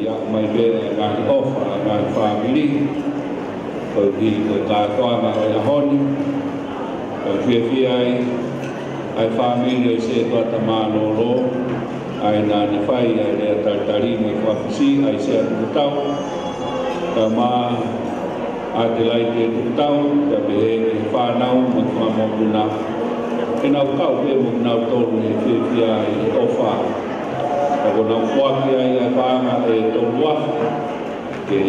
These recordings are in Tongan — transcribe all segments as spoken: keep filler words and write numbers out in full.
ʻIa mai pē ʻa e ngaahi ʻofa ʻa e ngaahi fāmili, koeʻuhi ko e kātoanga ʻo e ʻaho ni. ʻOku fiefia ai ʻa e fāmili ʻo e Setuata Mālōlō, ʻa ia naʻa ne fai ʻa e lea talitali mo e fakafusi ʻa ʻAisea Tukutau, kae ʻumaʻā ʻAtelaite Tukutau, kae pehē ki he fānau mo e fanga mokopuna, ke nau kau pē mo kinautolu he fiefia ʻi he ʻofa. Ka kuo nau foaki ai ʻa e paʻanga ʻe tolu afe, ke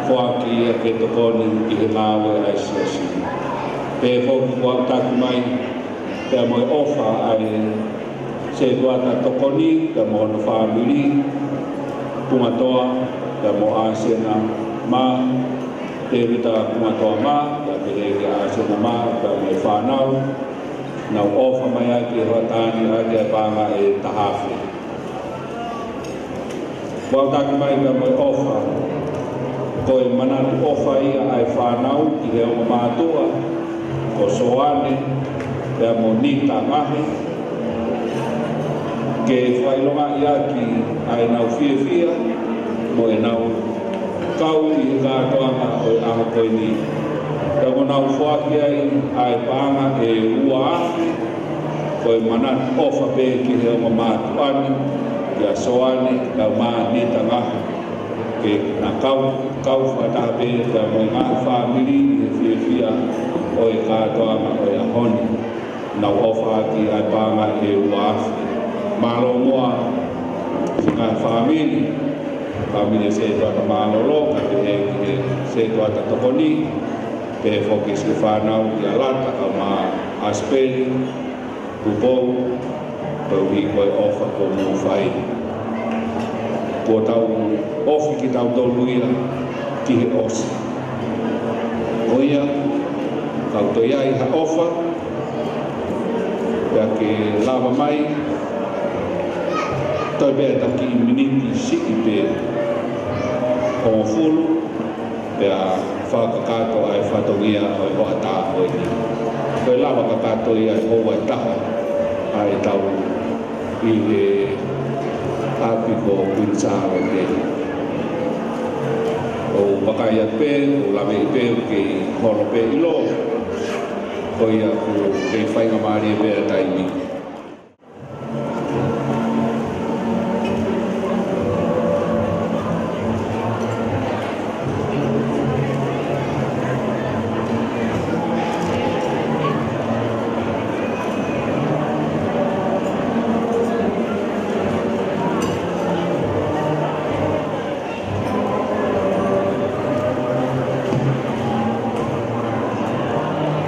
foaki ia ke tokoni ki he ngāue ʻa e siasi. Pehē foki kuo aʻutaki mai pea mo e ʻofa ʻa e Setuata Tokoni, pea mo hono fāmili, Pungatoa, pea mo ʻAsena mā, Tēvita Pungatoa mā, pea pehē kia ʻAsena mā, pea mo e fānau, nau ʻofa mai ʻaki e hoʻatā ni ʻaki ʻa e paʻanga ʻe taha afe. Kuo aʻutaki mai pea mo e ʻofa, ko e manatu ʻofa ia ʻa e fānau ki he ongo mātuʻa, ko Soane, pea mo Nita Ngahe, ke fakaʻilongaʻi ʻaki ʻa ʻenau fiefia mo ʻenau kau ʻi he kātoanga ʻo e ʻaho ko eni. Pea kuo nau foaki ai ʻa e paʻanga ʻe ua afe, ko e manatu ʻofa pē ki he ongo mātuʻa ni, kia Soane, kae ʻumaʻā Nita Ngahe, ke na kau, kau fakataha pē pea mo e ngaahi fāmili ʻi he fiefia ʻo e kātoanga ʻo e ʻaho ni. Nau ʻofa ʻaki ʻa e paʻanga ʻe ua afe. Mālō muʻa ki he ngaahi fāmili, fāmili Setuata Mālōlō, kae pehē ki he Setuata Tokoni, pehē foki ki he fānau, kia Lata kae ʻumaʻā ʻAsipeli, Tupou, koeʻuhi ko e ʻofa kuo mou fai. Kuo tau ofi kitautolu ia ki he ʻosi. Ko ia, kau toe ʻi ai ha ʻofa, pea ke lava mai, toe pē ha kiʻi miniti siʻi pē, hongofulu, pea fakakakato ʻa e fatongia ʻo e hoʻatā ko eni. Ko e lava kakato ia ʻi he houa ʻe taha ʻa e tau ʻi he ʻapi ko Kuini Sālote. ʻOku ou vakai atu pē, ʻoku ou laveʻi pē ʻoku kei holo pē ʻilo. Ko ia ʻoku kei faingamālie pē ʻa e taimi.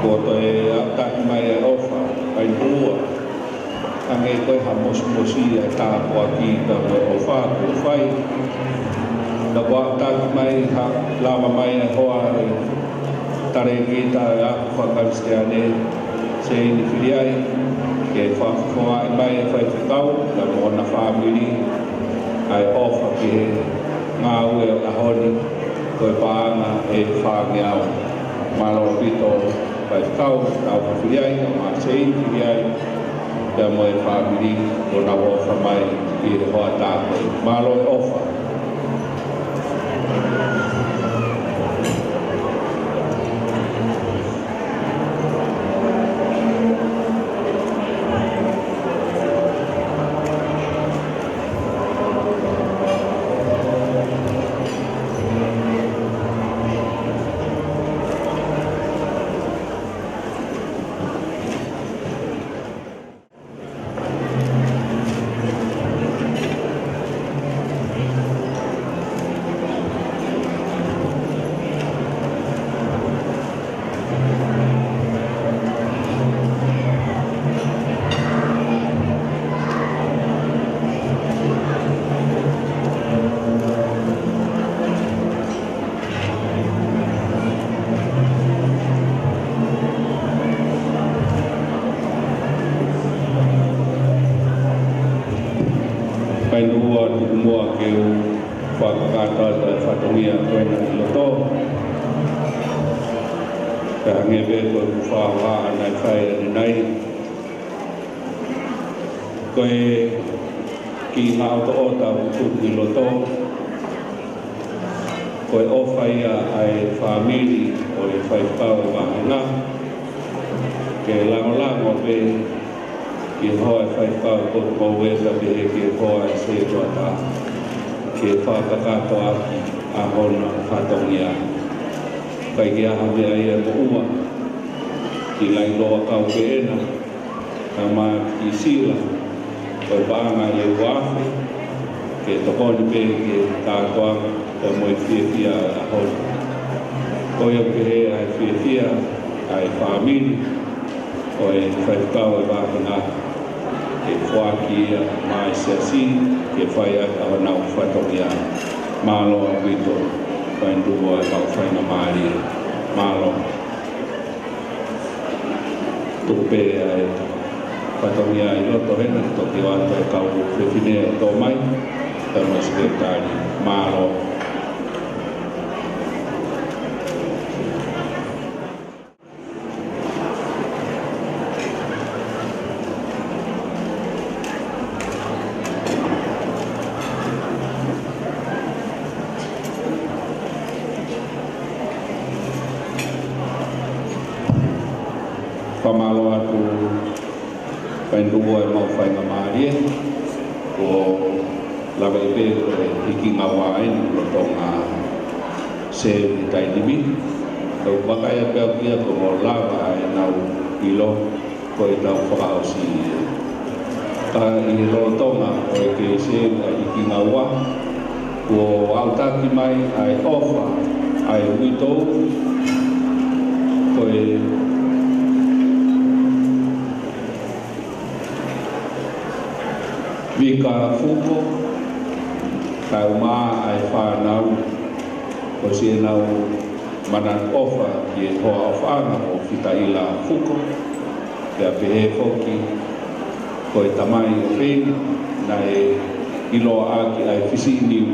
Kuo toe aʻutaki mai ʻa e ʻofa, ʻa e ua. Hangē ko e hā mosimosi ʻa e tāpuaki pea mo e ʻofa kuo fai. Ka kuo aʻutaki mai ha lava mai ʻa e hoa ʻo e talēkita ʻo e ako faka-Kalisitiane, Seini Filiai, ke fakafofongaʻi mai ʻe he faifekau, pea mo hona fāmili, ʻa e ʻofa ki he ngāue ʻo e ʻaho ni, ko e paʻanga ʻe fāngeau. Mālō ʻaupito, faifekau, Taufa Filiai, kae ʻumaʻā Seini Filiai, pea mo e fāmili, kuo nau ʻofa mai ʻi he hoʻatā ko eni. Mālō e ʻofa. Kae ʻoua tuku muʻa ke u fakakakato atu e fatongia ko ena ʻi loto. Pea hangē pē ko e kufa ʻa ʻanai fai ʻanenai. Ko e kiʻi ngaahi ʻotoʻota ʻoku tuku ʻi loto, Ko e ʻofa ia ʻa e fāmili ʻo e faifekau ʻo e vāhenga, ke langolango pē ki he hoa ʻo e faifekau ʻo Potupouveta pehē ki he hoa ʻo e setuata, ke fakakakato ʻaki ʻa hona fatongia. ʻIkai ke ʻi ai ha meʻa ia ʻe moʻua, ki lai loa kau pē ena, ka ma ki sila, ko e paʻanga ʻe uaafe, ke tokoni pē ki he kātoanga, pea mo e fiefia ʻa e ʻaho ni. Ko ia pehē ʻa e fiefia ʻa e fāmili ʻo e faifekau ʻo e vāhenga, ke foaki ia maʻa e siasi, ke fai ʻaki ʻa honau fatongia. Mālō ʻaupito, Fainatuʻu ʻo e mau faingamālie. Mālō. Tuku pē ʻa e fatongia ʻi loto hena, toki ʻoatu ʻe he kau fefine ʻo tō mai, pea mo e sekelitali. Mālō. Fakamālō atu, Fainatuʻu ʻo e mau faingamālie, kuo lava pē ko e hiki ngaua eni lolotonga sēmi taimi ni. Kau vakai pē au kia ko e lava ʻenau ʻilo ko ʻetau fakaʻosi ia. Ka ʻi he lolotonga ʻo e kei sēmi ʻa e hiki ngaua, kuo ʻautaki mai ʻa e ʻofa ʻa e uitou, ko e Vika Fuko, kae ʻumaʻā ʻa e fānau, ko siʻenau manatu ʻofa ki he hoa ʻofaʻanga ko Fitaila Fuko, pea pehē foki ko e tamai ʻofeina naʻe ʻiloa ʻaki ʻa e fisiʻi niu.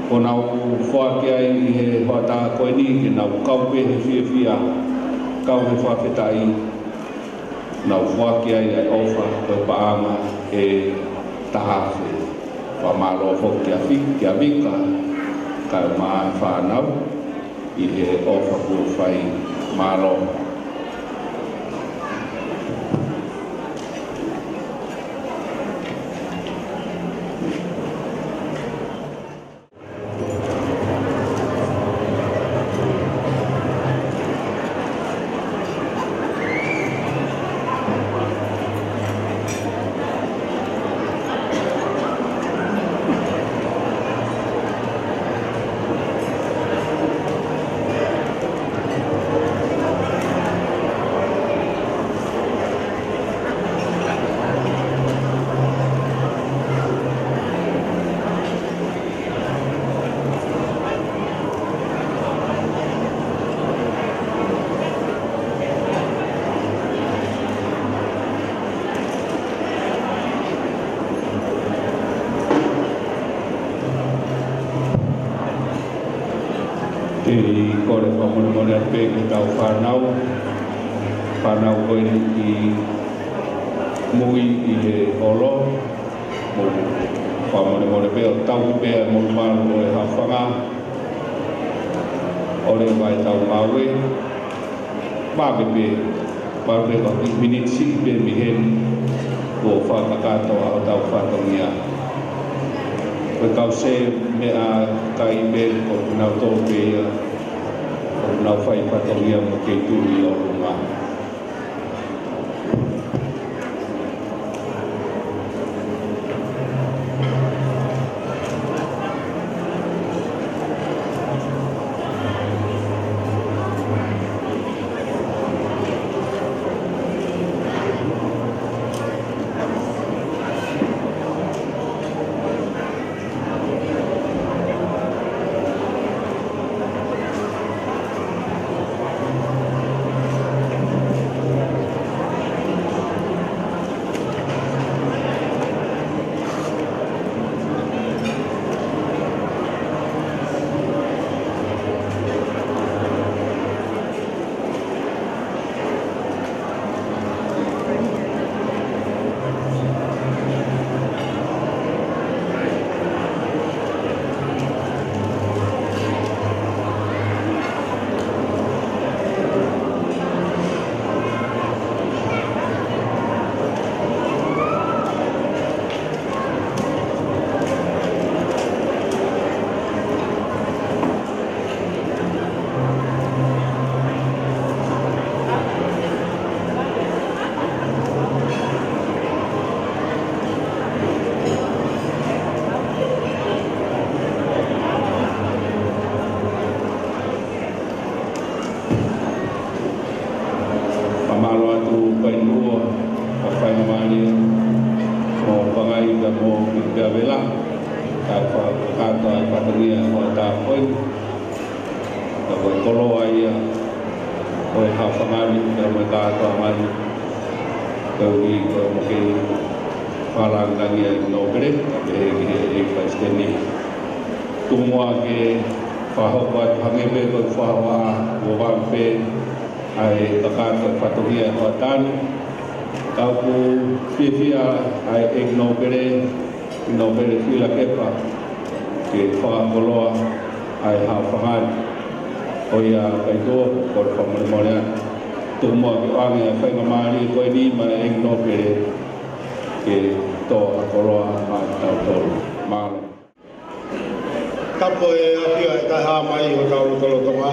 Kuo nau foaki ai ʻi he hoʻatā ko eni ke nau kau pē he fiefia, kau he fakafetaʻi, nau foaki ai ʻa e ʻofa ko e paʻanga ʻe taha afe. Fakamālō foki kia Fi-, kia Vika, kae ʻumaʻā e fānau ʻi he ʻofa kuo fai. Mālō. Kei kole fakamolemole atu pē ki heʻetau fānau, fānau ko eni ʻi mui ʻi he holo, mo fakamolemole pē ʻo tauhi pē ʻa e molumalu ʻo e haʻofanga. ʻOua leva ʻetau ngāue. Vave pē, vave pē ko e kiʻi miniti siʻi pē mei heni, kuo fakakakato ʻa hotau fatongia. Ko e kau sēmi meʻakai pē ko kinautolu pē ia, ʻoku nau fai fatongia mo kei tuʻu ʻi ʻolunga. Vela, ka fa-, kātoa e fatongia ʻo e tāpuaki. Ka ko e koloa ia ʻo e Haʻofangani, pea mo e kātoa mai. Koeʻuhi ko e mo ke fakalāngilangi ʻa e nōpele, ka pehē ki he ʻEiki Palesiteni. Tuku muʻa ke fakahoko atu hangē pē ko e fakahoa ʻo vave pē ʻa e kakato e fatongia ʻo e tanu. Ka ʻoku fiefia ʻa e ʻEiki Nōpele, ʻEiki Nōpele Fila Kepa, ke fakakoloa ʻa e Haʻofangani. ʻOiauē, kae tuku ke fakamolemole atu. Tuku muʻa ke ʻoange ʻa e faingamālie ko eni maʻa e ʻEiki Nōpele ke tō ʻa e koloa maʻa kitautolu. Mālō. Tapu e ʻafio ʻa e Taʻehāmai hotau lotolotonga.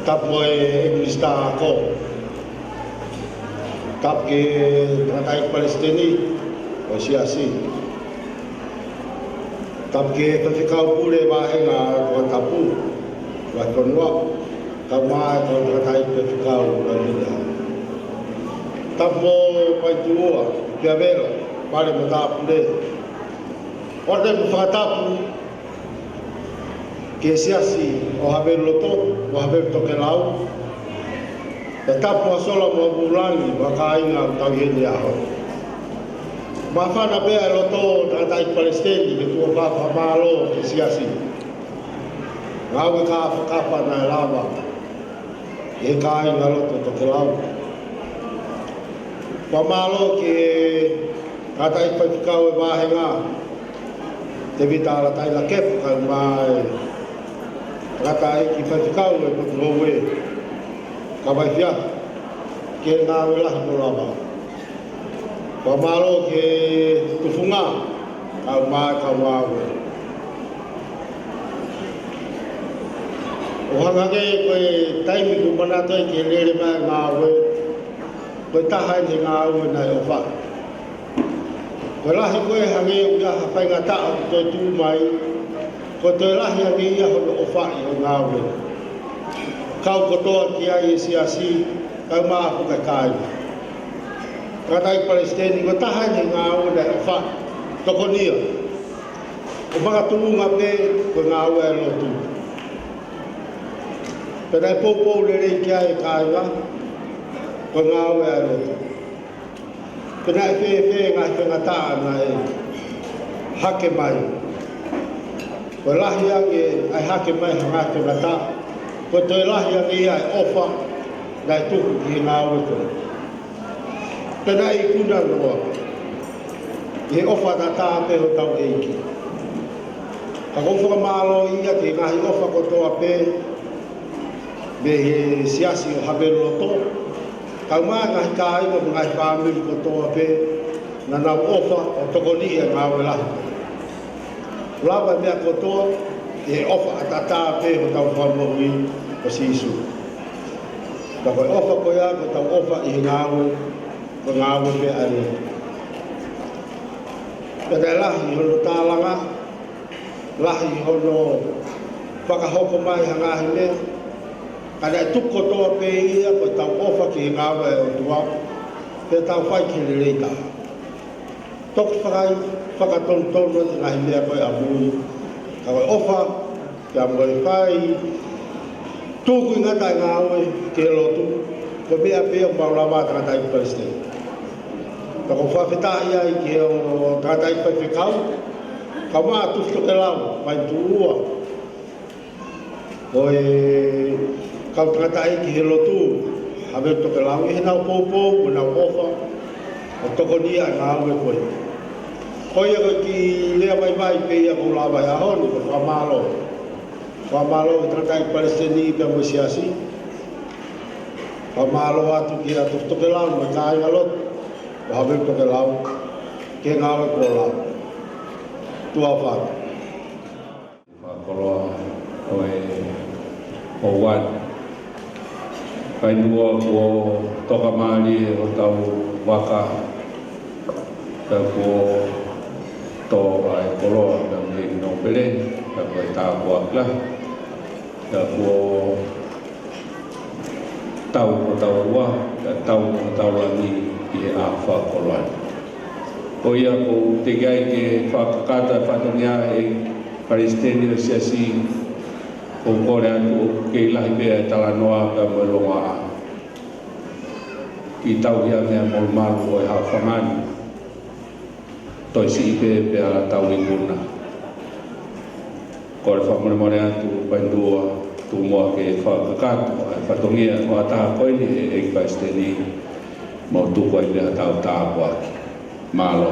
Tapu e ʻEiki Minisitā Ako. Tapu ki he tangataʻeiki Palesiteni ʻo e Siasi. Tapu ki he Faifekau Pule Vāhenga ʻo e Tapu, Vahefonua, kae ʻumaʻā e kau tangataʻeiki faifekau ʻo e Siasi. Tapu mo Paituʻua, Piavela, Pale mo Tāpule. ʻOatu e fakatapu ki he Siasi ʻo Haveluloto, ʻo Havelu Tokelau. Pea tapu ʻa Sola mo Vūlangi, mo e kāinga ʻoku tau ʻi heni he ʻaho ni. Māfana pē ʻa e loto ʻo e tangataʻeiki Palesiteni ke tuʻu ʻo fakamālō ki he Siasi. Ngāue kāfakafa naʻe lava ʻe he kāingalotu ʻo Tokelau. Fakamālō ki he tangataʻeiki faifekau ʻo e vāhenga, Tēvita Alataʻi Lakepa, kae ʻumaʻā e tangataʻeiki faifekau ʻo e Potu Houe, Kavai Fiatu, ki he ngāue lahi kuo lava. Fakamālō ki he tufunga, kae ʻumaʻā e kau ngāue. ʻO hangē ko e taimi kuo manatu ai ki he lele mai e ngāue, ko e taha eni e ngāue naʻe ʻofa. Ko e lahi ko ē hangē ʻoku ʻi ai ha faingataʻa ʻoku toe tuʻu mai, ko e toe lahi ange ia hono ʻofa ʻi he ngāue. Kau kotoa ki ai e Siasi, kae ʻumaʻā foki e kāinga. Tangataʻeiki Palesiteni, ko e taha eni e ngāue naʻe ʻofa, tokonia. ʻO makatuʻunga pē ko e ngāue ʻa e lotu. Pea naʻe poupou lelei ki ai e kāinga, ko e ngāue ʻa e lotu. Pea naʻe fēfē e ngaahi faingataʻa naʻe hake mai. Ko e lahi ange ʻa e hake mai ha ngaahi faingataʻa, ko e toe lahi ange ia e ʻofa naʻe tuku ki he ngāue ko ē. Pea naʻe ikuna noa ʻi he ʻofa tatau pē hotau ʻEiki. Ka ʻoku ou fakamālō ia ki he ngaahi ʻofa kotoa pē mei he Siasi ʻo Haveluloto, kae ʻumaʻā e ngaahi kāinga mo e ngaahi fāmili kotoa pē naʻa nau ʻofa ʻo tokoniʻi e ngāue lahi. Lava e meʻa kotoa ʻi he ʻofa tatau pē hotau Fakamoʻui ko Sīsū. Ka ko e ʻofa ko ia, ko ʻetau ʻofa ʻi he ngāue, ko e ngāue pē ʻa e lotu. Pea naʻe lahi hono tālanga, lahi hono fakahoko mai ha ngaahi meʻa, ka naʻe tuku kotoa pē ia ko ʻetau ʻofa ki he ngāue ʻa e ʻOtua, pea tau fai ki he lelei taha. Toki fakaai, fakatonutonu atu e ngaahi meʻa ko ē ʻamui, ka ko e ʻofa, pea mo e fai tukuingata e ngāue ki he lotu, ko e meʻa pē ia ʻoku mau lava, tangataʻeiki Palesiteni. Ka ʻoku ou fakafetaʻi ai ki he ongo tangataʻeiki faifekau, kae ʻumaʻā Tufi Tokelau, Paituʻua, ko e kau tangataʻeiki he lotu, Havelu Tokelau, ʻi heʻenau poupou mo ʻenau ʻofa ʻo tokoniʻi e ngāue ko ē. Ko ia ko e kiʻi lea vaivai pē ia ʻoku ou lava he ʻaho ni, ko e fakamālō. Fakamālō ki he tangataʻeiki Palesiteni pea mo e Siasi. Fakamālō atu kia Tufi Tokelau mo e kāingalotu ʻo Havelu Tokelau ki he ngāue kuo lava. Tuʻa ʻofa atu. Fakakoloa ʻo e ʻOtua. Kainua, kuo tokamālie hotau vaka, pea kuo tō ʻa e koloa mei he nōpele, pea ko e tāpuaki lahi, pea kuo tau hotau ua, pea tau hotau langi ʻi he ʻaho fakakoloa ni. Ko ia ʻoku teʻeki ai ke fakakakato e fatongia ʻe he Palesiteni ʻo e Siasi, ʻoku ou kole atu ʻoku kei lahi pē ʻa e talanoa pea mo e longoaʻa. Kiʻi tauhi ange ʻa e molumalu ʻo e haʻofanga ni. Toe siʻi pē pea tau ikuna. Kole fakamolemole atu Paentua, tuku muʻa ke fakakakato ʻa e fatongia ʻo e taha ko eni ʻe he ʻEiki Palesiteni, mo tuku ai pē haʻatau tāpuaki. Mālō.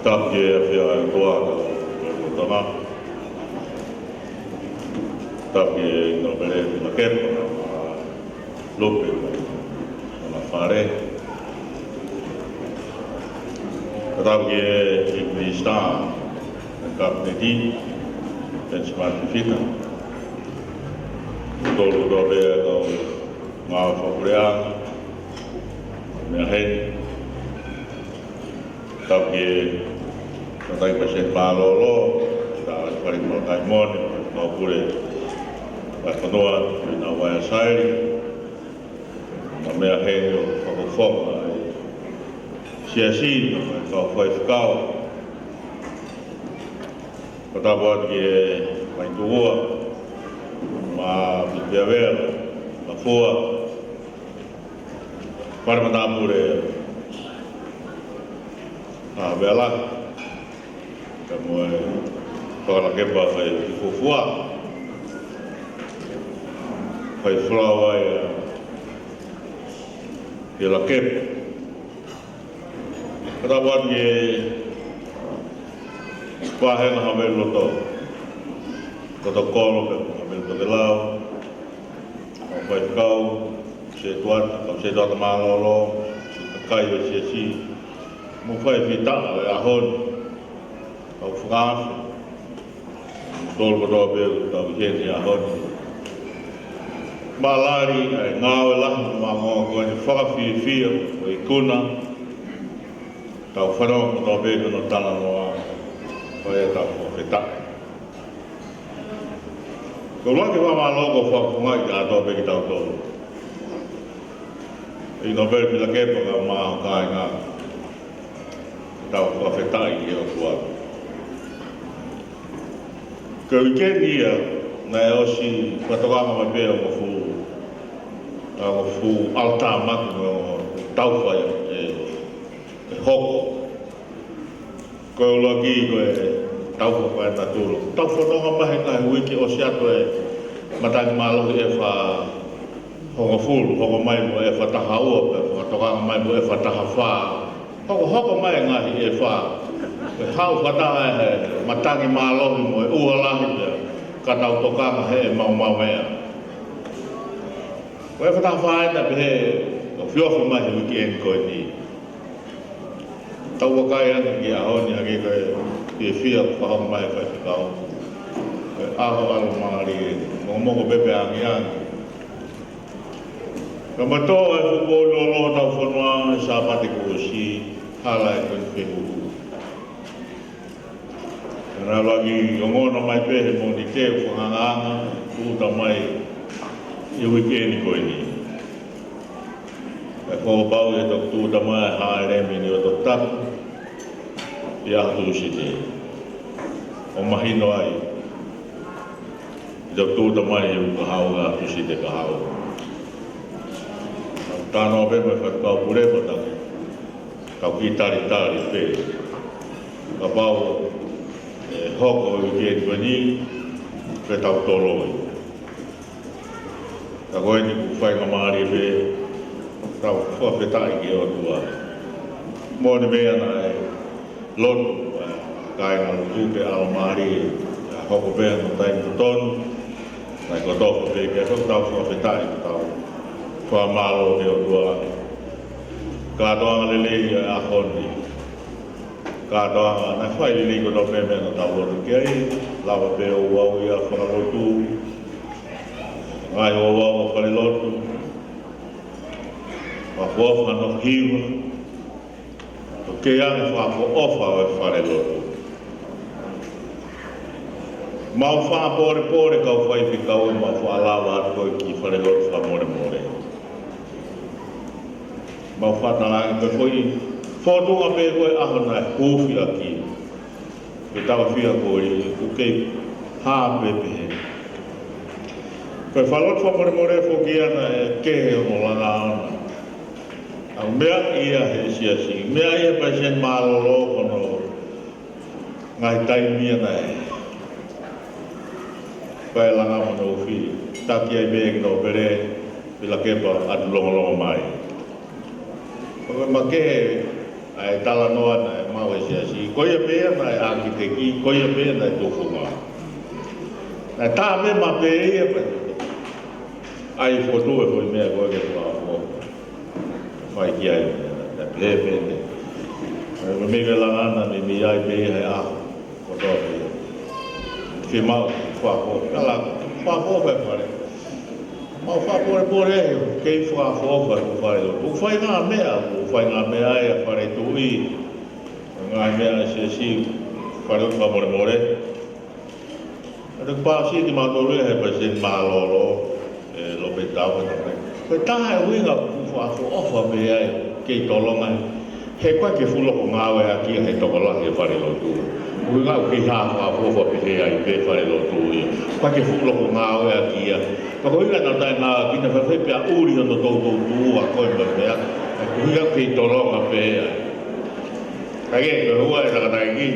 Tapu ki he ʻafio ʻa e ʻOtua, ka ko e tama. Tapu ki he Nōpele Filakepa, Lupe, ʻo na fale. Ka tapu ki he ʻEiki Minisitā, ʻa e Kapineti, Penisimani Fifita. Tolu kotoa pē ʻa e kau ngāue fakapuleʻanga, meʻa heni. Tapu ki he Tangataʻeiki Palesiteni Mālōlō, Sir Alex Fale Malakai Moʻoni, kau pule ʻa e fonua, Tuʻinavai ʻa Saili, mo e meʻa heni ʻo fakafofonga ʻa e Siasi, mo e kau faifekau. Fakatapu atu ki he Maituʻua, Mā Pipiavela, Mafua, Fale Matāpule ʻa Vela, pea mo e Fakalakepa ʻa e Fuofua, fai flau ai ʻa e Lakepa. Fakatapu atu ki he Vāhenga Havelu Loto, Loto Kolo, pea mo Havelu Tokelau, kau faifekau, setuata, kau setuata mālōlō, siʻi kakai ʻo e Siasi, mo e faifitaʻa ʻo e ʻaho ni, kau fakaafe, tolu kotoa pē ʻoku tau ʻi heni he ʻaho ni. Mālali ʻa e ngāue lahi mo māʻoniʻoni ko eni, fakafiefia ʻo ikuna, tau fanongo kotoa pē ki hono talanoa, ko ia tau fakafetaʻi. Ko e ʻuluaki fakamālō ʻoku ou fakafofongaʻi kiate kitautolu, ʻEiki Nōpele Filakepa, kae ʻumaʻā ho kāinga, tau fakafetaʻi ki he ʻOtua. Ko e uike ni ia, naʻe ʻosi fakatokanga mai pē ʻa e ongo fuʻu, ʻa e ongo fuʻu ʻalotāmaki mo e ongo taufa ʻe, ʻe hoko. Ko e ʻuluaki ko e taufa fakaenatula. Tau fononga mai he ngaahi uike ʻosi atu e matangi mālohi ʻEfa hongofulu, hoko mai mo ʻEfa taha ua, pea fakatokanga mai mo ʻEfa taha fā. Hokohoko mai e ngaahi ʻEfa. Ko e haʻu fakataha he matangi mālohi mo e ʻuha lahi pea ka tau tokanga he ʻe maumau meʻa. Ko ʻEfa taha fā ʻe ta pehē, ʻoku ofiofi mai he uike ni ko eni. Tau vakai ange ki he ʻaho ni, hangē ko e fiefia ʻoku fakahoko mai ʻe he faifekau. Ko e ʻaho ʻalomālie, mokomoko pē pea angiangi. Ka matoa e fuʻu poʻuli lōloa hotau fonua he Sāpate kuo ʻosi, hala e ko eni fehuhu. Ka naʻe ʻuluaki ongona mai pē he Mōnite ʻoku fakangaanga, tūʻuta mai he uike ni ko eni. Kae fakapapauʻi ʻe toki tūʻuta mai e hāʻele mei Niuatoputapu ʻi he ʻaho Tūsite. ʻO mahino ai, ʻe toki tūʻuta mai he uike kahaʻu, ʻaho Tūsite kahaʻu. Tau talanoa pē mo e Faifekau Pule pea tau, tau kiʻi talitali pē. Kapau ʻe hoko e uike ni ko eni, pea tau toloi. Ka ko eni kuo faingamālie pē, tau fakafetaʻi ki he ʻOtua. Moʻoni meʻa naʻe lotu, ʻa e kāingalotu ke ʻalomālie, ʻa e hoko pē hono taimi totonu, naʻe kotofa pē ke tau fakafetaʻi, tau fakamālō ki he ʻOtua. Kātoanga lelei ʻa e ʻaho ni. Kātoanga, naʻe fai lelei kotoa pē meʻa naʻa tau lotu ki ai, lava pē ʻo ouau ia fakalotu, ngaahi ouau ʻa e falelotu. Fakaʻofoʻofa hono hiva, ʻoku kei ʻi ai e fakaʻofoʻofa ʻo e falelotu. Mau fakapōlepole kau faifekau, mau fakalava atu ko ē ki he falelotu fakamolemole. Mau fakatalaange ko e foʻi fōtunga pē ko ē ʻaho naʻe huufi ʻaki. Ke tau fia ko ē, ʻoku kei hā pē pehē. Ko e falelotu fakamolemole foki ia naʻe kehe hono langa ʻona. ʻA e meʻa ia he siasi, meʻa ia he palesiteni mālōlō ko hono ngaahi taimi ia naʻe fai e langa hono huufi, taki ai pē ʻEiki Nōpele Pilakepa ʻAtulongolongomai. Ko e makehe ʻa e talanoa naʻe maʻu he siasi, ko ia pē ia naʻe ʻākiteki, ko ia pē ia naʻe tufunga. Naʻe tā pē maʻu pē ia pē. ʻAi fotu e foʻi meʻa ko ē ke fakaʻofoʻofa. Fai ki ai, naʻe pehē pē ʻe he meʻa ke langa ʻona, meimei ʻai pē ia he ʻaho kotoa pē. Ke mau fakaʻofoʻofa, kala fakaʻofoʻofa e fale. Mau fakapōlepole, kei fakaʻofoʻofa e falelotu. ʻOku fai ngaahi meʻa, ʻoku fai ngaahi meʻa ʻa e fale tuʻi. Ngaahi meʻa ʻa e siasi, falelotu fakamolemole. ʻA ia ʻoku pāsi kimautolu ia he palesiteni mālōlō, ʻe Lopetau, ʻe Taukai. Ko e taha e ʻuhinga ʻoku fakaʻofoʻofa pē ai, kei tolonga, he ʻoku ʻikai ke fuʻu loko ngāueʻaki ia he tokolahi e falelotu. ʻUhinga ʻoku kei hā fakaʻofoʻofa pehē ai pē falelotu ia. ʻOku ʻikai ke fuʻu loko ngāueʻaki ia. Pea ko e ʻuhinga naʻa tau ngāueʻaki naʻe faifai pea ʻuli hono toutou tuʻu ʻa ko e meʻa. ʻUhinga ʻoku kei tolonga pē ai. Ka ke, ko e hua e takataiki.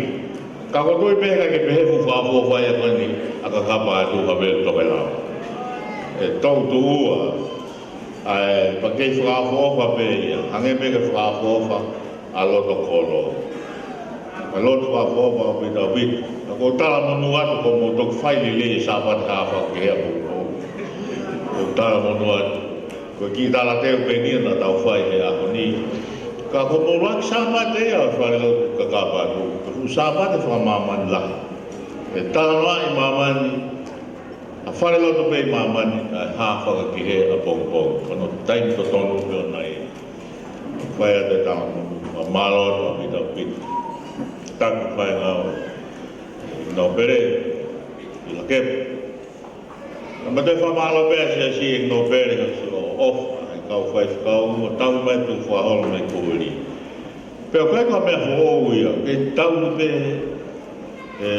Ka ʻoku ou tui pē ʻikai ke pehē fuʻu fakaʻofoʻofa ia ko eni ʻa Kakapa atu Havelu Tokelau. ʻE toutou ua, ʻa e pea kei fakaʻofoʻofa pē ia, hangē pē ko e fakaʻofoʻofa ʻa Lotokolo. ʻA e lotu fakaʻofoʻofa ʻaupito ʻaupito. Ka ʻoku ou talamonū atu ko hoʻomou toki fai lelei e Sāpate Haʻafaka ki he ʻapongipongi. ʻOku ou talamonū atu. Ko e kiʻi talateu pē eni ia naʻa tau fai he ʻaho ni. Ka ko e ʻuluaki Sāpate ia ʻo e falelotu Kakapa atu. Ko e fuʻu Sāpate fakamāmani lahi. ʻE talanoaʻi ʻi māmani, ʻa e falelotu pē ʻi māmani, ʻa e Haʻafaka ki he ʻapongipongi. Ko hono taimi totonu pē ʻona ia. Fai atu e talamonū, fakamālō atu ʻaupito ʻaupito. Taki fai ngāue. Nōpele, Pilakepa. Naʻa mau toe fakamālō pē ʻa e siasi ʻEiki Nōpele he ʻofa ʻa e kau faifekau ʻo tauhi mai e tukufakaholo mei Kuili. Pea ʻoku ʻikai ko ha meʻa foʻou ia, ke tauhi pē ʻe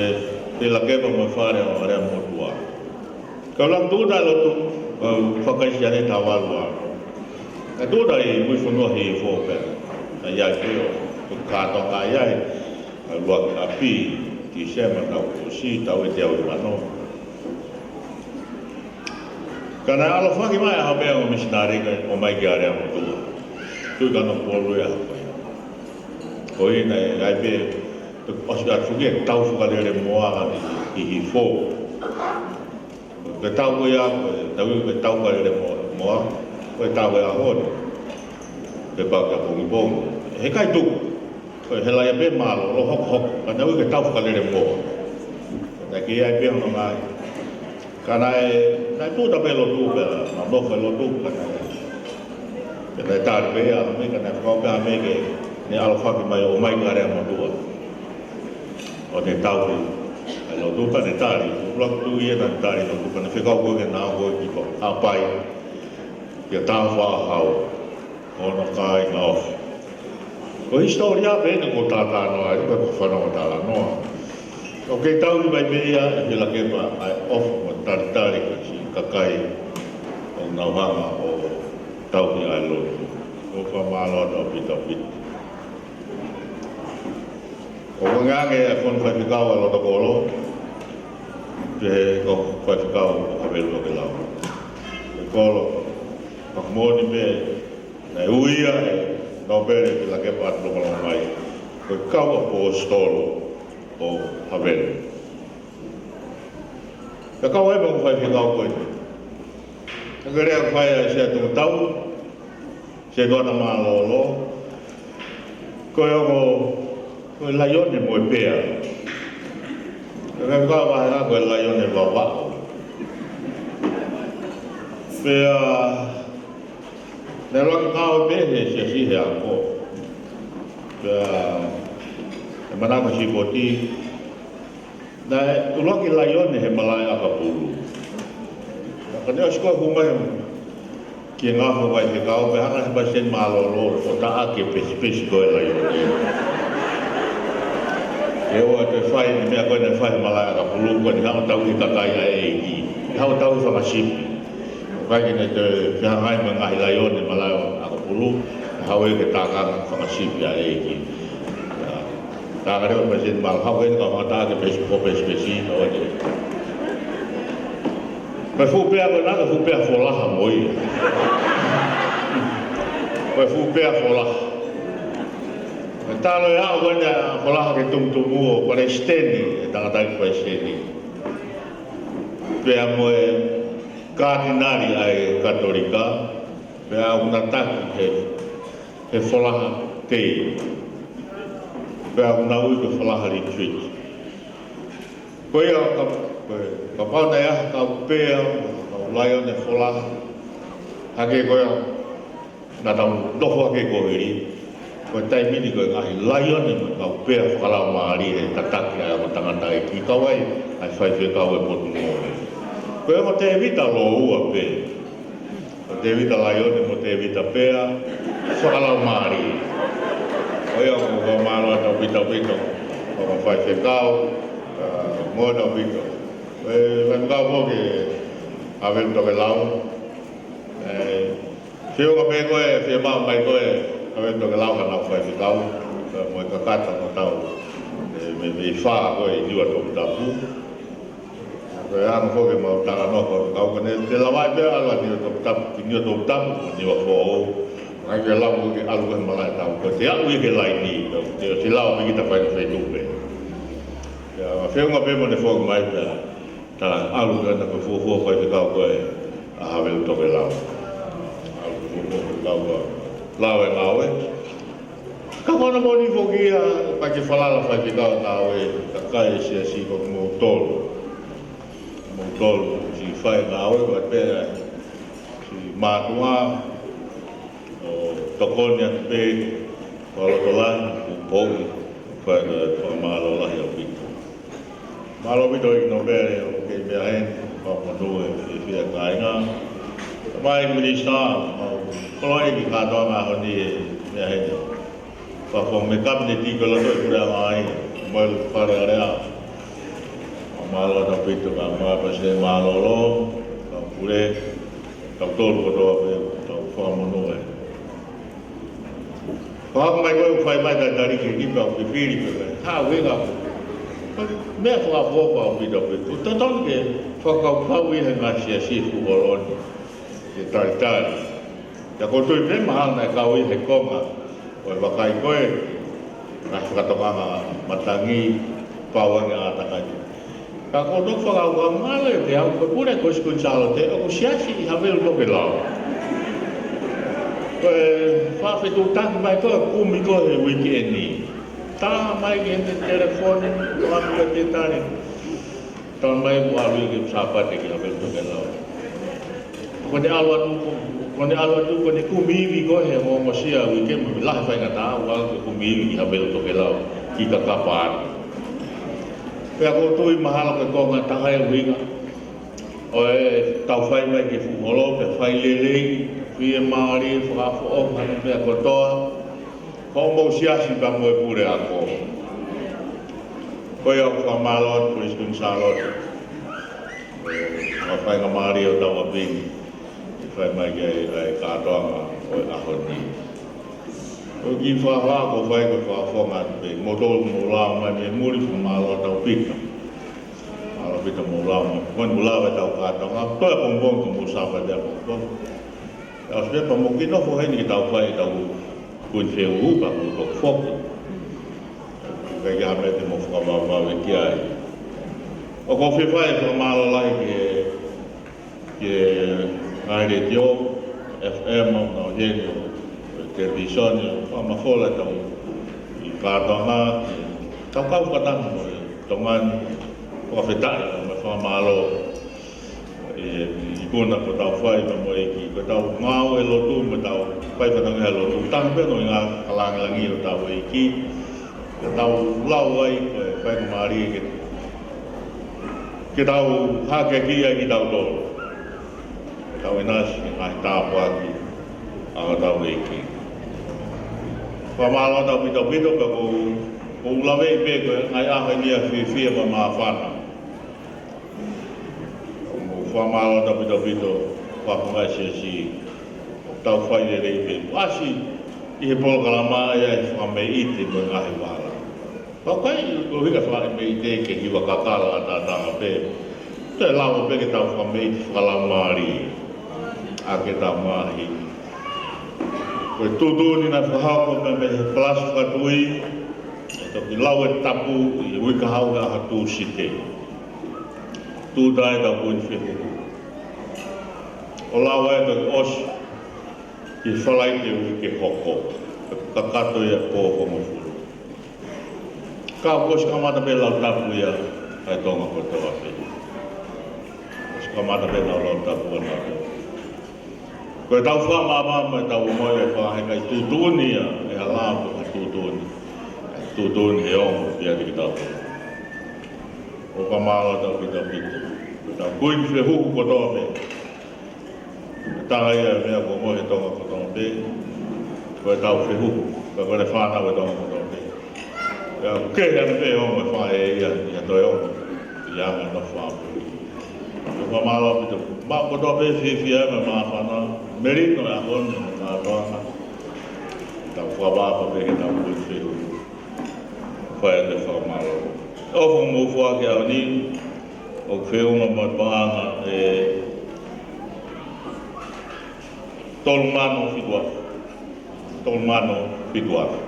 Pilakepa mo e fale ʻo Aleamotuʻa. Kau langa tuʻuta e lotu, kau fakaʻisi ane tau alu ʻa. Ka tuʻuta ʻi Muifonua Hihifo pē. Naʻe ʻi ai pē ʻo, ko e kātoanga ʻi ai. ʻA e ʻuluaki ʻapi, Tīsema taʻu kuo ʻosi, taʻu ʻe teau ʻi mano. Ka naʻe ʻalofaki mai ha meʻa ʻo e misinale ka ʻomai ki Aleamotuʻa. Tui ka nau polu ia. Ko ia naʻe ʻi ai pē, ʻosi atu ki he tau fakalele moa ʻi, ʻi Hihifo. Ko e tau ko ia, ko e tau, ko e tau fakalele mo-, moa, ko e tau e ʻaho ni. Pea pau ki ʻapongipongi. He ʻikai tuku. Ko e hela ia pē mālōlō hokohoko. Ka naʻe ui ko e tau fakalele moa. Naʻe kei ʻi ai pē hono ngaahi. Ka naʻe, naʻe tuʻuta pē lotu pē, naʻe nofo e lotu pē naʻe. Pea naʻe tali pē ia, mei ka naʻe fakapea mei ke, ne ʻalofaki mai ʻo ʻomai ki Aleamotuʻa. ʻO ne tauhi ʻa e lotu pea ne tali, ʻuluaki tuʻi ia naʻa ne tali lotu pea ne fekau ko ē ke na ō ko ē ki Haʻapai, kia Tāufaʻāhau, ʻo hono kāinga ofi. Ko e hisitōlia pē eni ʻoku ou talanoa ai, ko e fanongo talanoa. ʻOku kei tauhi mai pē ia ʻe Pilakepa ʻa e ʻofa mo e talitali ki he siʻi kakai ʻoku nau hanga ʻo tauhi ʻa e lotu. ʻOku ou fakamālō atu ʻaupito ʻaupito. ʻO ka ngange e fono faifekau ʻa Lotokolo, pehē ko e faifekau ʻa Havelu Tokelau. ʻE Kolo, fakamoʻoni pē, naʻe ui ia ʻe Nōpele Pilakepa Atulokolongo mai, ko e kau ʻaposetolo ʻo Havelu. Ka kau ai mo e faifekau ko ē. Ka ke lea fai ʻa e sea tau, sea tuʻuta mālōlō. Ko e ongo, ko e laione mo e pea. Ka ke kau ai ko e laione vavaʻu. Pea, Naʻe ʻuluaki ngāue pē he siasi he ako. Pea, he manako sipoti, naʻe ʻuluaki laione he malaʻe ʻakapulu. Ka ne ʻosi ko ē hū mai ki he ngāue fakafaifekau, pea hanga ʻe he palesiteni mālōlō ʻo taʻaki e pesipesi ko e laione. Ke ʻoua toe fai e meʻa ko ē naʻe fai he malaʻe ʻakapulu, ko eni haʻu ʻo tauhi e kakai ʻa e ʻEiki. Haʻu ʻo tauhi e fanga sipi. ʻIkai ke ne toe fehangahangai mo e ngaahi laione malaʻe ʻakapulu, haʻu ia ke tākanga e fanga sipi ʻa e ʻEiki. Tākanga leva e palesiteni mālōlō, haʻu eni ka fakatātā ke pesi, ko e pesipesi, ka ʻoua te. Ko e fuʻu pea ko ena, ko e fuʻu pea folaha mo ia. Ko e fuʻu pea folaha. Ko e talo ʻe aʻu ko ena folaha ke tumutumu ʻo palesiteni, e tangataʻeiki palesiteni. Pea mo e Katinali ʻa e Katolika, pea ʻoku na taki he, he folaha tei. Pea ʻoku na ui ko e folaha retreat. Ko ia ka, ko e, kapau naʻe ʻi ai ha kau pea, kau laione folaha, hake ko ia, naʻa tau nofo hake ko eni, ko e taimi ni ko e ngaahi laione mo e kau pea fakalaumālie he tataki ʻa e ongo tangataʻeiki, kau ai ʻa e faifekau ʻo e potungāue. Ko e ongo Tēvita lōua pē. Ko Tēvita laione mo Tēvita pea fakalaumālie. Ko ia ʻoku ou fakamālō atu ʻaupito ʻaupito, ʻa e faifekau, ʻa, mo ʻaupito. Ko e faifekau ko ē Havelu Tokelau, ē, feʻunga pē ko ē, fiemaʻu mai ko ē, ʻa e Tokelau ka nau faifekau, ē, mo e kakato mo tau, ē, mei, mei fā ko ē ʻi Niuatoputapu. Ko e anga foki ʻemau talanoa ko ē, kau ka ne, te lava ai pē ʻalu ʻa Niuatoputapu, ki Niuatoputapu, mo Niuafoʻou. ʻIkai ke lava ke ʻalu ko ē he malaʻe tau, ko e te aʻu ia ki he laini, te, te lava pē kita fai feituʻu pē. Ia, feʻunga pē mo ne foki mai pē, tala ʻalu ko ena ko e fuofua faifekau ko ē ʻa Havelu Tokelau. ʻAlu ko e fuofua faifekau ko ē. Lau e ngāue. Ka ko hono moʻoni foki ia, ʻikai ke falala faifekau ngāue, kakai e siasi ko kimoutolu. Moutolu, siʻi fai ngāue, ʻoku pehē, siʻi mātuʻa, ʻo tokoni atu pē, fakalotolahi, ʻo poʻi, fai, ē, fakamālō lahi ʻaupito. Mālō ʻaupito ʻEiki Nōpele ʻoku kei meʻa heni, fakamonū e fiefia kāinga. Mai Minisitā, mau koloaʻi ki he kātoanga ʻaho ni e meʻa heni. Fakafofonga mei he Kapineti ko e loto e Puleʻanga ai, mo e Fale Alea. Mau mālō atu ʻaupito ka mau pasi e mālōlō, ka pule, tautolu kotoa pē, tau fakamonū ai. Fakahoko mai ko ē ʻoku fai mai talitali ki he kipa ʻoku fifili pē, ha ʻuhinga. Meʻa fakaʻofoʻofa ʻaupito pē. ʻOku totonu ke fakakaukau ʻi he ngaahi siasi fuʻu holo ni. Ke talitali. Pea ʻoku ou tui pē mahalo naʻe kau ia he konga ʻo e vakai ko ē, ngaahi fakatokanga matangi, pau ange ʻa e takai. Ka ʻoku ou toki fakakaukau mahalo ʻe te au ko e pule ko ē ʻi Kuini Sālote, ʻoku siasi ʻi Havelu Tokelau. Ko e fakafetuʻutaki mai ko ē kumi ko ē he uike ni. Tā mai ki he telefoni, ʻoku ʻalu ko ē ke tali. Tala mai ʻoku ʻalu ia ki Sāpate ki Havelu Tokelau. Ko ʻene ʻalu atu, ko ʻene ʻalu atu, ko ʻene kumi ivi ko ē he ongosia uike mo e lahi faingataʻa, ʻoku ʻalu ke kumi ivi ki Havelu Tokelau, ki Kakapa atu. Pea ʻoku ou tui mahalo ko e konga taha e ʻuhinga ʻo e tau fai mai ki he fuʻu holo, pea fai lelei, fiemālie, fakaʻofoʻofa, hano pea kotoa. Ko hoʻomou siasi pea mo e puleako. Ko ia ʻoku fakamālō atu Kolisi Kuini Sālote. Ko e faingamālie ʻo tau ʻapi ni. ʻE fai mai ki ai ʻa e kātoanga ʻo e ʻaho ni. Ko e kiʻi fakahā ʻoku fai ko e fakafofonga atu pē. Moutolu mou lava mai mei muli fakamālō atu ʻaupito. Mālō ʻaupito mou lava mai. Ko eni mou lava e tau kātoanga. Toe pongipongi ko mou Sāpate ʻapongipongi. ʻOsi pē pea mou kiʻi nofo heni ke tau fai ʻetau kuini fehuhu pea mou toki foki. ʻIkai ke ʻi ai ha meʻa te mou fakavavevave ki ai. ʻOku ou fie fai e fakamālō lahi ki he, ki he ngaahi letiō, F M, ʻo nau heni ʻo televīsone, ʻo fakamafola ʻetau kiʻi kātoanga, tau kau fakataha mo e Tonga ni, fakafetaʻi, mo e fakamālō. ʻE, ikuna ko ʻetau fai mo e ʻEiki, ko ʻetau ngāue lotu mo ʻetau fai fatongia lotu, taha pē ʻo e ngaahi fakalāngilangi ʻo hotau ʻEiki, ke tau lau ai ko e faingamālie ke, ke tau hākeakiʻi ai kitautolu, ke tau ʻinasi ki he ngaahi tāpuaki ʻa hotau ʻEiki. Fakamālō ʻaupito ʻaupito, ka ʻoku ou, ʻoku ou laveʻi pē ko e ngaahi ʻaho ni ʻa e fiefia mo e māfana. Mo fakamālō ʻaupito ʻaupito, fakafofonga ʻa e siasi, ʻoku tau fai lelei pē. ʻOku ʻasi ʻi he polokalama ʻa e fakameʻite mo e ngaahi vala. Pea ʻoku ʻikai ko e hika fakameʻite ke hiva kakala ʻataʻatā pē. Toe lava pē ke tau fakameʻite fakalaumālie ʻaki ʻetau ngaahi. Ko e tuʻutuʻuni naʻe fakahoko mei, mei he Palasi Fakatui, ʻe toki lau e tapu ʻi he uike kahaʻu he ʻaho Tūsite. Tūʻuta ai ʻetau kui fehuhu. ʻO lau ai ʻo toki ʻosi ki he Falaite uike hoko. Kakato ia pō hongofulu. Ka kuo ʻosi kamata pē lau tapu ia ʻa e Tonga kotoa pē. ʻOsi kamata pē lau, lau tapu ʻa e Tonga. Ko ʻetau fakamāmā mo ʻetau ongoʻi ʻe fai he ʻikai tuʻutuʻuni ia ʻe he hala, ko e tuʻutuʻuni, tuʻutuʻuni he ongo pē ia kitautolu. ʻOku fakamālō ʻaupito ʻaupito. Ko ʻetau kui fehuhu kotoa pē. Taha ia e meʻa ʻoku ongoʻi ʻe he Tonga kotoa pē. Ko ʻetau fehuhu, ka ko e fānau ʻa e Tonga kotoa pē. Pea ʻoku kehe ange pē ongo ʻe fai ia, ʻi ha toe ongo, ʻi he anga ʻenau fāmili. ʻOku fakamālō ʻaupito. Mou kotoa pē fiefia mo e māfana, melino e ʻaho ni mo e kātoanga. Tau fakapapau pē ke tau kui fehuhu. Fai atu e fakamālō. ʻOfa mo fua ki he ʻaho ni, ʻoku feʻunga mo e paʻanga ʻe tolu mano fitu afe. Tolu mano fitu afe.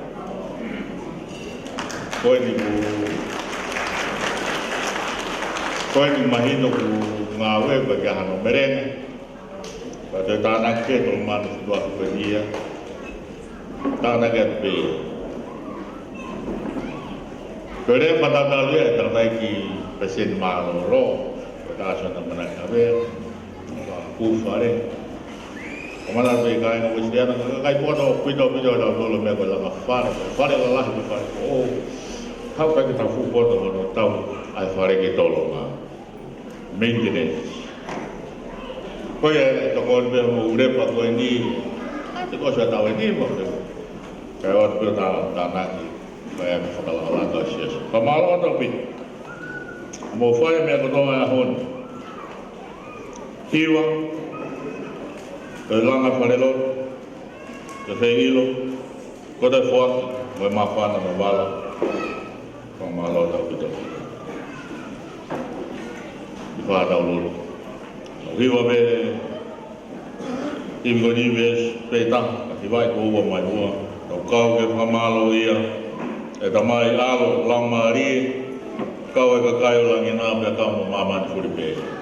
Ko eni ʻoku, ko eni mahino ʻoku ngāue pē ke ʻi ai hano melenga. Pea toe tānaki e tolu mano fitu afe ko eni ia. Tānaki atu pē ia. Ko e lea fakatatau ia ʻa e tangataʻeiki Palesiteni Mālōlō, ko Tāsona Manakavea, ʻa Kūfale. Ko e mana pē kāinga Uēsiliana, ka ʻoku ʻikai poto ʻaupito ʻaupito ʻa e tolo meʻa ko e langa fale, fale lalahi mo e fale foʻou. Ka ʻoku ʻikai ke tau fuʻu poto hono tau ʻa e fale ke tolonga. Maintenance. Ko ia ʻe tokoni pē mo e ulepa ko eni. ʻA e te kosa tau eni mo pē. Kae ʻoatu pē ʻo tā, tānaki. Kae ʻoatu fakalakalaka siasi. Fakamālō ʻaupito. Mou fai e meʻa kotoa ʻi he ʻaho ni. Hiva. Ko e langa falelotu. Ko e feʻilo. Ko e toe foaki. Mo e māfana mo e vala. Fakamālō ʻaupito. Fakatau lotu. ʻOku hiva pē, hiva ko eni veesi pē taha, ka hivaʻi ko ua mai ua. Tau kau ke fakamālō ia, ʻe Tamai, ʻAlo, Laumālie, kau e kakai ʻo langi na pea kau mo māmani fulipē.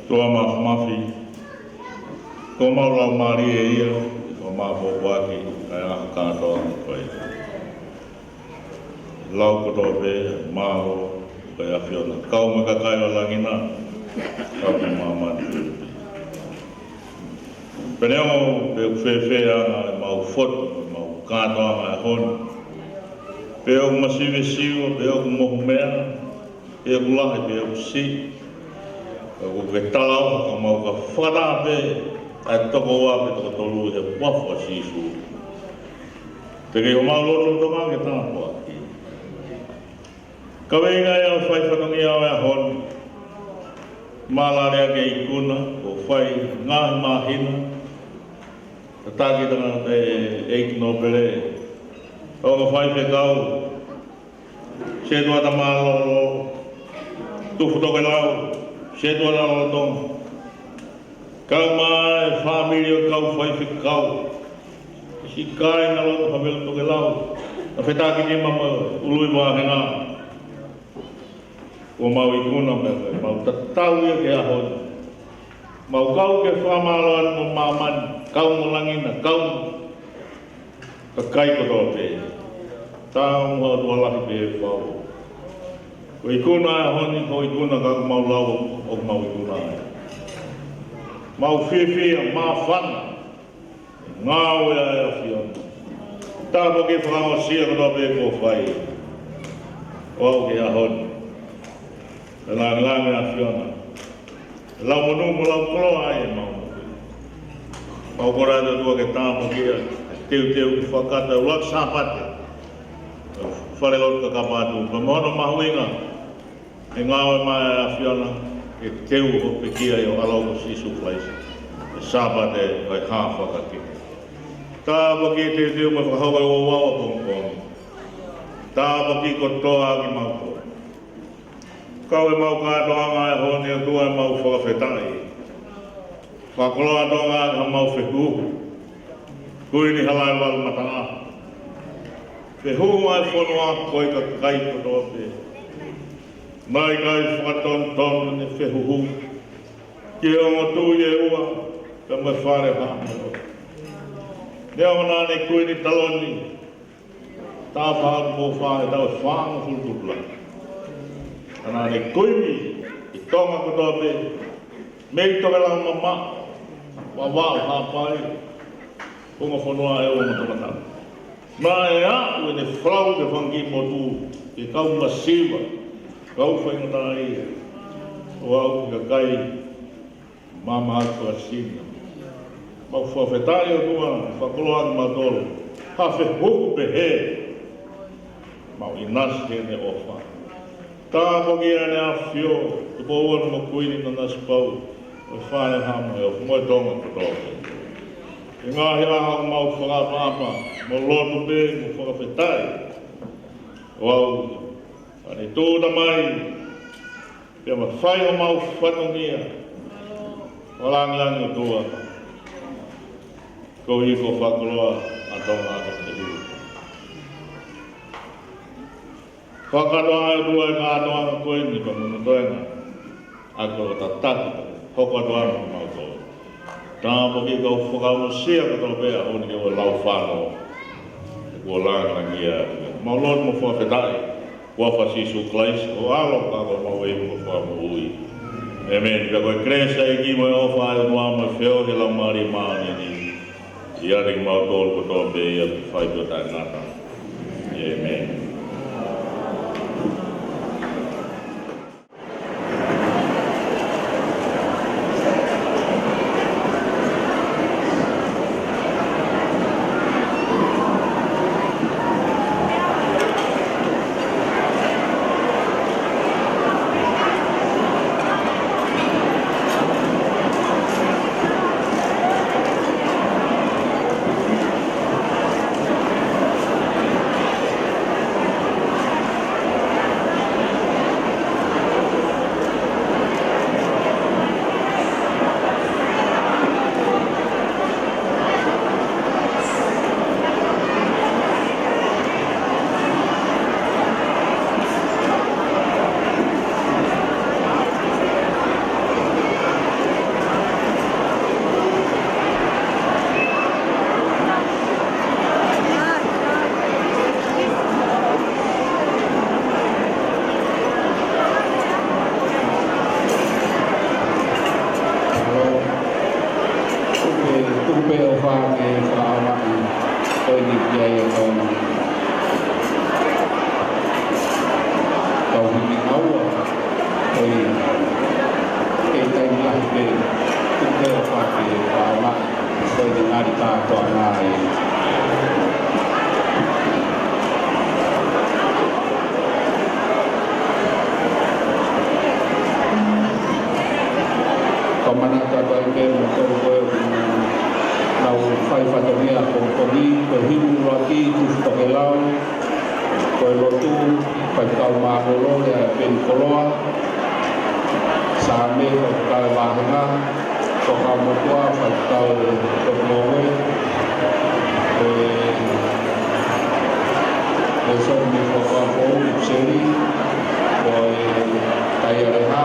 ʻOtua Māfimafi, Ko homau laumālie ia, ko homau pōpoaki, ʻa e ʻaho kātoa ko ē. Lau kotoa pē, mālō, ko e ʻAfiona. Kau mo e kakai ʻo langi na, kau mo māmani. Pea neongo pe ʻoku fēfē ʻa ʻemau fotu, ʻemau kātoanga he ʻaho ni. Pe ʻoku masivesiva, pe ʻoku mohu meʻa, pe ʻoku lahi, pe ʻoku siʻi. Ka ʻoku ke talaʻofa ka mau ka fakataha pē ʻa e toko ua pe toko tolu he huafa ʻo Sīsū. Te ke ʻomai loto tama ke tāpuaki. Kaveinga ia ʻo e fai fatongia ʻo e ʻaho ni. Mālō lea ke ikuna, ʻo fai ngaahi māhina. Tataki tangata e ʻeiki nōpele. ʻO ka fai fekau. Setuata mālōlō, Tufu Tokelau, Setuata lolotonga. Kau mai e fāmili ʻo e kau faifekau. Siʻi kāinga loto Havelu Tokelau. Fakafetaʻi ki he mama ului vāhenga. Ko mau ikuna mai, mau tatau ia ki he ʻaho ni. Mau kau ke fakamālō atu mo māmani, kau mo langi na, kau mo kakai kotoa pē. Tau mo ha ʻOtua lahi pē fau. Ko e ikuna ʻo e ʻaho ni, ko e ikuna ka ʻoku mau lau, ʻoku mau ikuna ai. Mau fiefia, māfana, ngāue ʻa e ʻAfiona. Tāpuaki fakaongosia kotoa pē kuo fai. ʻO aʻu ki he ʻaho ni. Pea langilangi ʻa e ʻAfiona. Lau monū mo lau koloa ai ʻemau. Mau kole atu ʻOtua ke tāpuakiʻi ʻa e teuteu ke fakakata ʻa e ʻuluaki Sāpate. Falelotu Kakapa Atu. Pea mo hono mahuʻinga. ʻE ngāue mai ʻa e ʻAfiona ke teu hoʻo pekia ʻi ho ʻAlo ko Sīsū Kalaisi. ʻI he Sāpate ʻo e hā fakakehe. Tāpuaki e teuteu mo e fakahoko ʻa e ouau ʻapongipongi. Tāpuaki kotoa kimautolu. Kau ʻemau kātoanga he ʻaho ni ʻOtua ʻemau fakafetaʻi. Fakakoloa Tonga ʻa homau fehuhu. Kuini Halaevalu Mataʻaho. Fehuhu ʻa e fonua ko e kakai kotoa pē. Naʻe ʻikai fakatonutonu ʻene fehuhu ki he ongo tuʻi ʻe ua, pea mo e Fale Haʻa Moheofo. Neongo naʻa ne kuini taloni, taʻu fā ʻo e fā he taʻu ʻe fāngofulu kupu lahi. Ka naʻa ne kuini ʻi Tonga kotoa pē, mei Tokelau mamaʻo, Vavaʻu, Haʻapai, Funga Fonua ʻEua mo Tongatapu. Naʻe aʻu ʻene folau ki he fanga kiʻi motu, ki he kau masiva, kau faingataʻaʻia, ʻo aʻu ki he kakai, māmani fakasino. Mau fakafetaʻi ʻOtua, fakakoloa kimautolu. Ha fehuhu pehē. Mau ʻinasi heʻene ʻofa. Tāpuakiʻi ʻEne ʻAfio, Tupou Ono mo Kuini Nanasipauʻu, mo e Fale Haʻa Moheofo, mo e Tonga kotoa. ʻI he ngaahi ʻaho ʻoku mau fakaʻapaʻapa, mo lotu pē, mo fakafetaʻi. ʻO aʻu, ʻa ʻene tō tamai, pea mafai homau fatongia. Fakalāngilangi ʻOtua. Ko e hiko fakakoloa ʻa Tonga ʻa Tehiu. Fakakoloa ʻOtua e kātoanga ko eni pea mo hono toenga. ʻA ko e tataki, hoko atu ʻa mautolu. Tāpuakiʻi kau fakaongosia kotoa pē ʻa ʻoni ke ua lau fano. Kuo langilangiʻia. Mau lotu mo fakafetaʻi. Huafa ʻo Sīsū Kalaisi, ho ʻAlo ka ko homau ʻEiki mo Fakamoʻui. ʻĒmeni. Pea ko e kelesi ʻa e ʻEiki mo e ʻofa ʻa e ʻOtua mo e feohi ʻa e Laumālie Māʻoniʻoni. ʻIate kimautolu kotoa pē ia ke fai pē ʻo taʻengata. ʻĒmeni. Fakaʻaongaʻi ko eni ki ai e kau, kau himi ngaua. Ko ia, ʻe taimi lahi pē, tuku pē ʻo fai ke fakaʻaongaʻi ko eni ngali kātoanga ai. Ko e manatu atu ai pē mo tolu ko ē ʻoku nau fai fatongia ko, ko eni, ko e himu ʻuluaki, Tufi Tokelau, ko e lotu, Faifekau Mālōlō Lea Peni Koloa, Saame, Faifekau Vāhenga, Fuakava Motuʻa, Faifekau Tokemoue, ko e, ko e Soni Fuakava Foʻou, Seli, ko e Taialeha,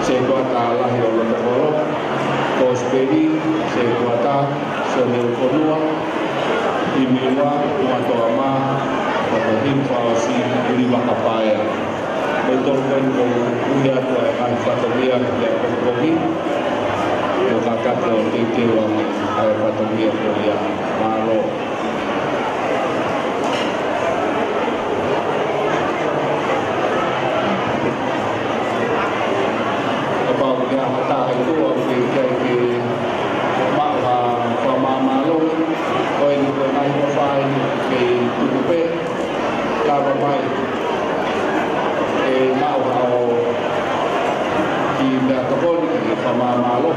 Sētuata Lahi ʻo Lotokolo, Kosipeli, Sētuata, Soni ʻUlufonua, Himi ua, Ua Toama, pea ko e himi fakaʻosi, Liva Kapaea. Ko e tolu ko eni ʻoku ʻuhi atu ai e ngaahi fatongia ki he pongipongi, ʻo ka kato teuteu ange ʻa e fatongia ko ia. Mālō. Kapau ʻoku ʻi ai ha taha ʻi tuʻa ʻoku kei, kei, kei maʻu ha fakamālō, ko eni ko e ngaahi ʻofa eni kei tuku pē, lava mai ke maʻu haʻo kiʻi meʻatokoni ke fakamālō.